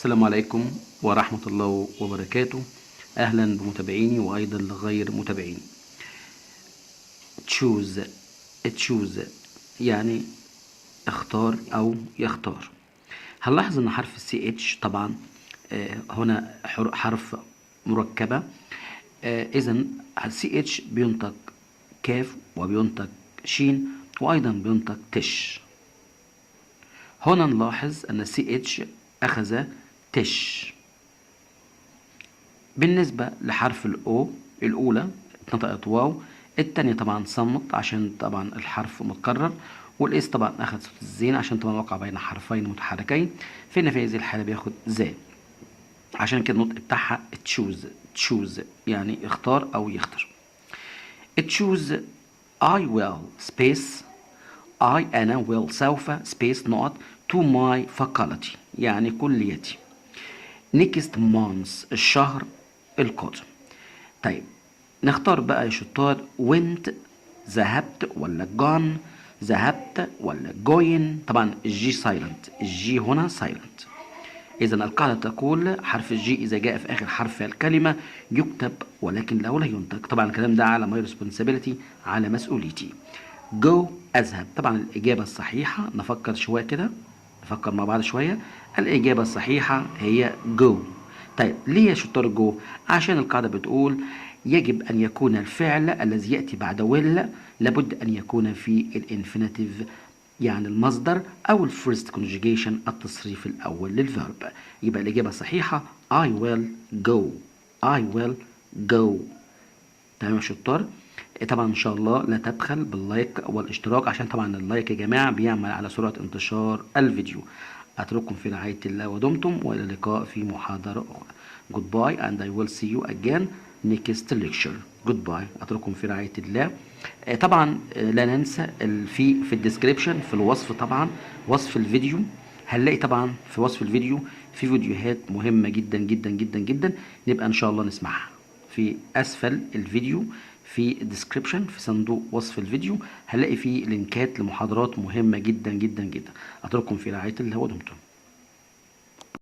السلام عليكم ورحمة الله وبركاته. أهلا بمتابعيني وأيضا لغير متابعيني. choose، choose يعني اختار أو يختار. هنلاحظ أن حرف CH طبعا هنا حرف مركبة، إذن CH بينطق كاف وبينطق شين وأيضا بينطق تش. هنا نلاحظ أن CH أخذ تش. بالنسبة لحرف ال O الأولى اتنطقت واو، التانية طبعا صمت عشان طبعا الحرف متكرر، وال S طبعا أخذ صوت الزين عشان طبعا وقع بين حرفين متحركين، فإن في هذه الحالة بياخد زا، عشان كده النطق بتاعها choose، choose يعني اختار أو يختار. choose I will space I أنا will سوف space نقط to my faculty يعني كليتي next month الشهر القادم. طيب نختار بقى يا شطار went ذهبت ولا gone ذهبت ولا going. طبعا ال G silent، ال G هنا silent. إذا القاعدة تقول حرف ال G إذا جاء في آخر حرف الكلمة يكتب ولكن لا ينطق. طبعا الكلام ده على my responsibility، على مسؤوليتي. go أذهب. طبعا الإجابة الصحيحة نفكر شوية كده، نفكر مع بعض شوية. الإجابة الصحيحة هي go. طيب ليه يا شطار go؟ عشان القاعدة بتقول يجب أن يكون الفعل الذي يأتي بعد will لابد أن يكون في ال infinitive يعني المصدر أو ال first conjugation التصريف الأول لل verb. يبقى الإجابة الصحيحة I will go، I will go. تمام يا شطار. طبعا ان شاء الله لا تبخل بال like والاشتراك، عشان طبعا ال like يا جماعه بيعمل على سرعه انتشار الفيديو. اترككم في رعايه الله ودمتم، والى اللقاء في محاضره اخرى. Goodbye and I will see you again next lecture. Goodbye. اترككم في رعايه الله. طبعا لا ننسى في ال description في الوصف، طبعا وصف الفيديو هنلاقي طبعا في وصف الفيديو في فيديوهات مهمة جدا جدا جدا جدا، نبقى ان شاء الله نسمعها في اسفل الفيديو في ال description في صندوق وصف الفيديو هنلاقي فيه لينكات لمحاضرات مهمة جدا جدا جدا. اترككم في رعاية الله ودمتم.